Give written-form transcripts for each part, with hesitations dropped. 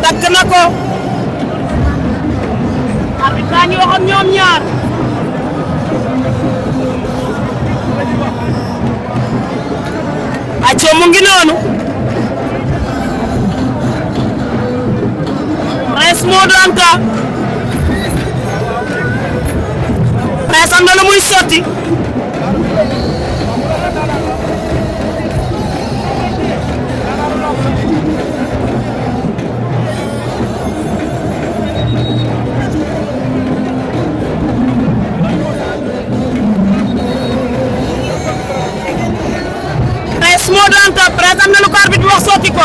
takk na ko arbitre baa ngi wax ak ñoom ñaar acco mu ngi noonu Prince Modou Anta Prince am na lu muy sotti Prince Modou Anta Prince am na lu ko arbitre bi wax sotti ko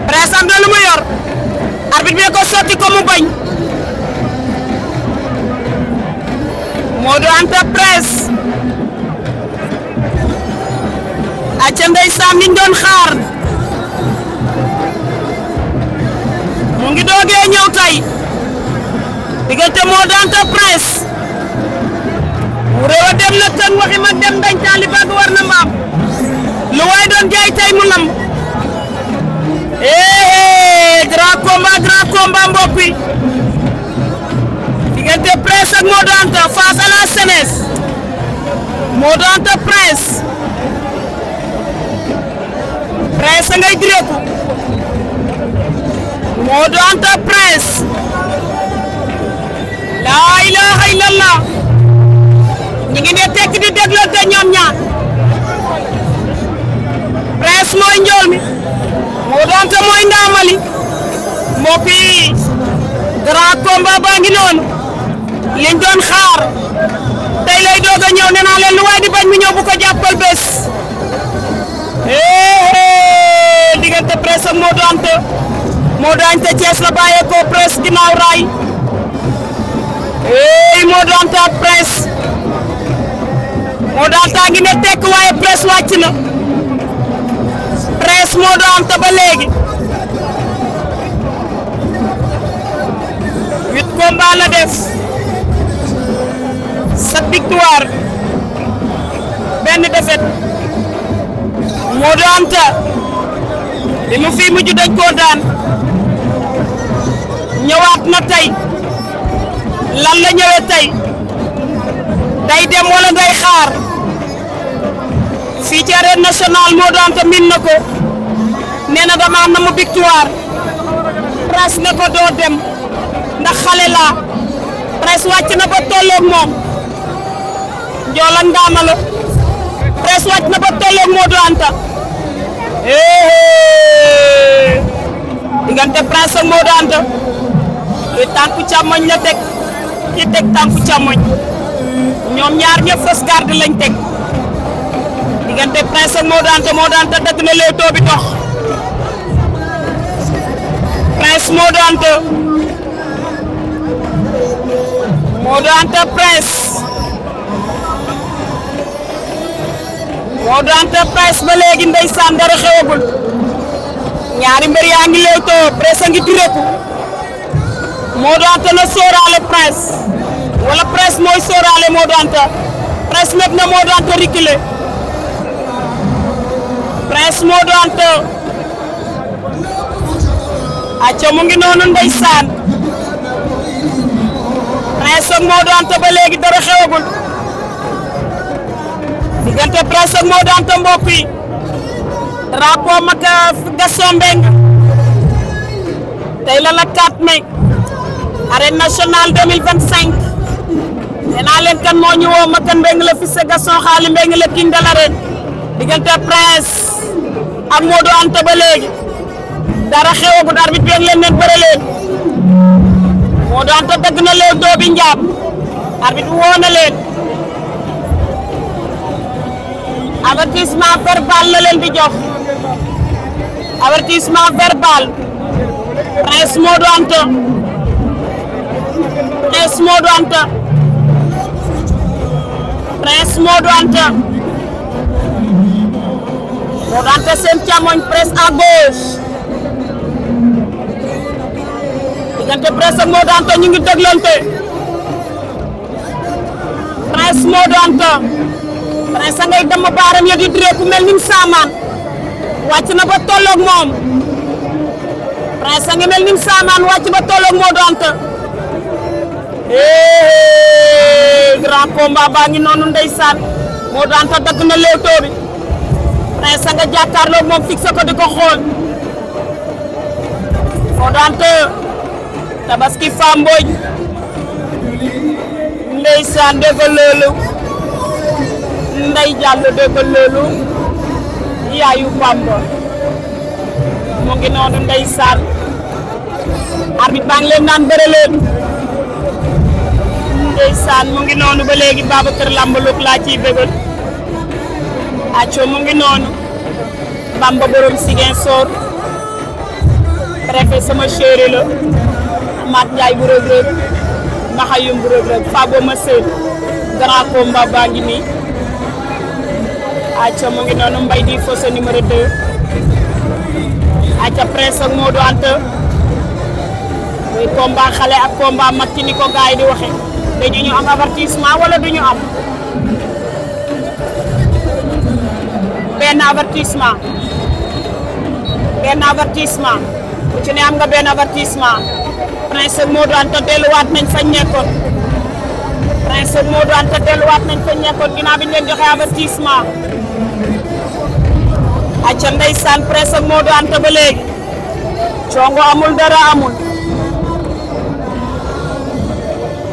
Prince am na lu mu yor arbitre bi ko sotti ko mu bañ Modou Anta Prince acca ndeysaan niñ doon xaar mu ngi doogee ñëw tey diggante Modou Anta Prince mu réew a dem na tën waxi mag dem dañ taali bag war na mbaam lu waay doon jaay tey mu lamb grand combat mbokk yi diggante Prince ak Modou Anta face à la jeunesse Modou Anta Prince Prince ngay direeku Modou Anta Prince laa ilaaha illallah ñi ngi ne tekk di déglante ñoom ñaar Prince mooy njool mi Modou Anta mooy ndaamali mbokk yi grand combat baa ngi noonu liñ doon xaar tey lay doog a ñëw nee naa leen lu waay di bañ mi ñëw bu ko jàppal bés diggante Prince ak Modou Anta Thiès la bàyyeekoo Prince ginnaaw raay Modou Anta Prince Modou Anta ngi ne tekk waaye Prince wàcc na Prince Modou Anta ba léegi 8 combats la def 7 victoire benn défaite Modou Anta li mu fi mujj dañ koo daan ñëwaat na tey lan la ñëwee tey day dem wala ngay xaar fii ci arène nationale Modou Anta min na ko nee na dama am na mu victoire Prince ne ko doo dem ndax xale laa Prince wàcc na ba tolloog moom njool ak ndaama la Prince wàcc na ba tolloog Modou Anta diggante Prince ak Modou Anta li tànku càmmoñ la teg ki teg tànku càmmoñ ñoom ñaar ñëpp fausse garde lañ teg diggante Prince ak Modou Anta dëgg na leewtoo bi dox Prince Modou Anta Prince ba léegi ndeysaan dara xewagul ñaari mbër yaa ngi leewtoo Prince a ngi direeku Modou Anta na sóoraale Prince wala Prince mooy sóoraale Modou Anta Prince met na Modou Anta reculé Prince Modou Anta acca mu ngi noonu ndeysaan Prince ak Modou Anta ba léegi dara xewagul diggante Prince ak Modou Anta mbokk yi drapeau mag Gaston Mbengue tey la 4 mai arène nationale 2025 nee naa leen kan moo ñu woo Makan Mbengue la fils de Gaston Xaali Mbengue la king de l'arène diggante Prince ak Modou Anta ba léegi dara xewagul arbitre bi leen bëre leen Modou Anta dëgg na leen doo bi njaab arbitre woo na leen avertissement verbal la leen di jox avertissement verbal Prince Modou Anta Prince Modou Anta Prince Modou Anta Modou Anta seen càmmoñ Prince à gauche diggante Prince ak Modou Anta ñu ngi déglante Prince Modou Anta Prince ngay dem baaram ya di direeku mel ni mu saamaan wàcc na ba tolloog moom Prince a ngi mel ni mu saamaan wàcc ba tolloog Modou Anta grand combat baa ngi noonu ndeysaan Modou Anta dagg na léewtoo bi Prince a nga jàkkaarloog moom fixé ko di ko xool Modou Anta Tabaski Fa Mbodj ndeysaan dégg loolu Ndey Jàllo dégg loolu yaayu Bamba mu ngi noonu ndeysaan arbitre baa ngi leen naan bëre leen ndeysaan mu ngi noonu ba léegi Babacar Lambaluk laa ciy bëggal acco mu ngi noonu Bamba borom Ziguinchor préfet sama chéri la Mat Ndiaye bu Reug Reug Maxayum bu Reug Reug Fabo ma seen grand combat baa ngi nii acca mu ngi noonu Mbaye di Fosse numéro 2 acca Prince ak Modou Anta muy combat xale ak combat mag ci ni ko gaay di waxe dañu ñu am avertissement wala duñu am benn avertissement ku ci ne am nga benn avertissement Prince ak Modou Anta delluwaat nañ fañ nekkoon Prince ak Modou Anta delluwaat nañ fañ nekkoon ginnaaw bi ñu leen joxe avertissement acca ndeysaan Prince ak Modou Anta ba léegi congo amul dara amul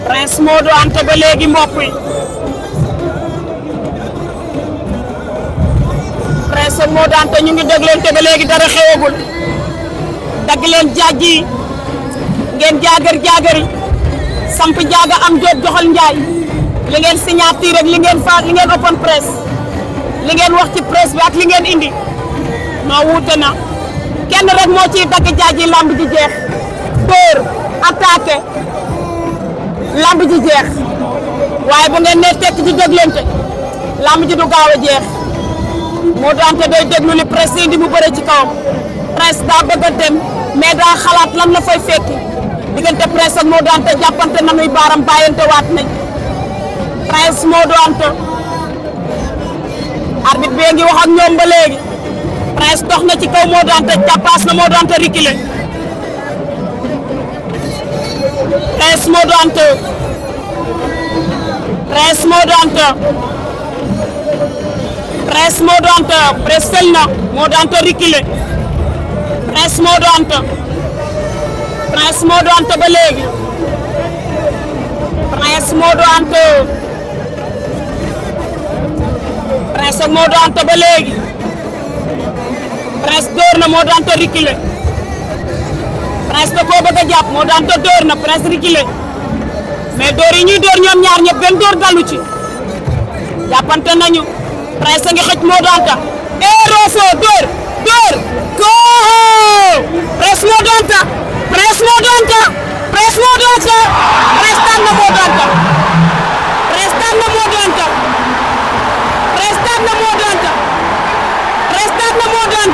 Prince Modou Anta ba léegi mbokk yi Prince ak Modou Anta ñu ngi déglante ba léegi dara xewagul dagg leen jaaj yi ngeen jaagari samp jaaga am jóob joxal njaay li ngeen signature rek li ngeen open press li ngeen wax ci presse bi ak li ngeen indi noo wuute na kenn rek moo ciy dagg jaaj yi lamb ji jeex dóor attaqué lamb ji jeex waaye bu ngeen ne tekk ci déglante lamb ji du gaaw a jeex Modou Anta day déglu li presse indi mu bëre ci kawam presse daa bëgg a dem mais daa xalaat lan la fay fekki diggante Prince ak Modou Anta jàppante nanuy baaram bàyyante waat nañ Prince Modou Anta arbitre bi ngi wax ak ñoom ba léegi Prince dox na ci kaw Modou Anta jàppaas na Modou Anta reculé Prince Modou Anta Prince Modou Anta Prince Modou Anta Prince fel na Modou Anta reculé Prince Modou Anta Prince Modou Anta ba léegi Prince Modou Anta Prince ak Modou Anta ba léegi Prince door na Modou Anta reculé Prince da koo bëgg a jàpp Modou Anta door na Prince reculé mais door yi ñuy door ñoom ñaar ñëpp benn door dalu ci jàppante nañu Prince a ngi xëcc Modou Anta roofo door ko Prince Modou Anta Prince Modou Anta Prince Modou Anta Prince daan na Modou Anta Prince daan na Modou Anta Prince daan na Modou Anta Prince daan na Modou Anta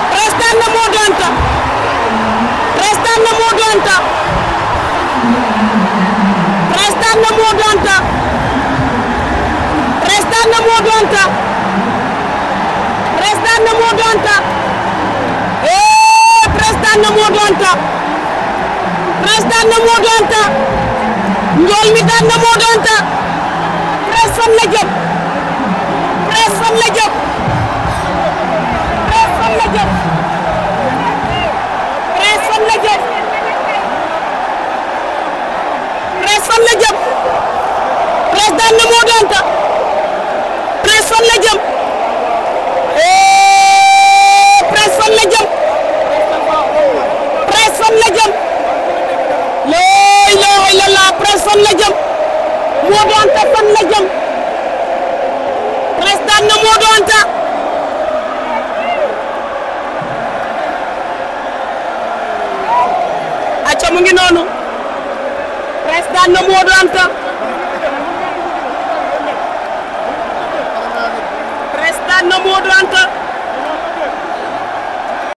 Prince daan na Modou Anta Prince daan na Modou Anta Prince daan na Modou Anta Prince daan na Modou Anta Prince daan na Modou Anta Prince daan na Modou Anta Prince daan na Modou Anta njool mi daan na Modou Anta Prince fan la jëm Prince fan la jëm Prince fan la jëm Prince fan la jëm Prince fan la jëm Prince daan na Modou Anta Prince fan la jëm Prince fan la jëm Prince fan la jëm laa ilaaha illallaah Prince fan la jëm Modou Anta fan la jëm Prince daan na Modou Anta acca mu ngi noonu Prince daan na Modou Anta Prince daan na Modou Anta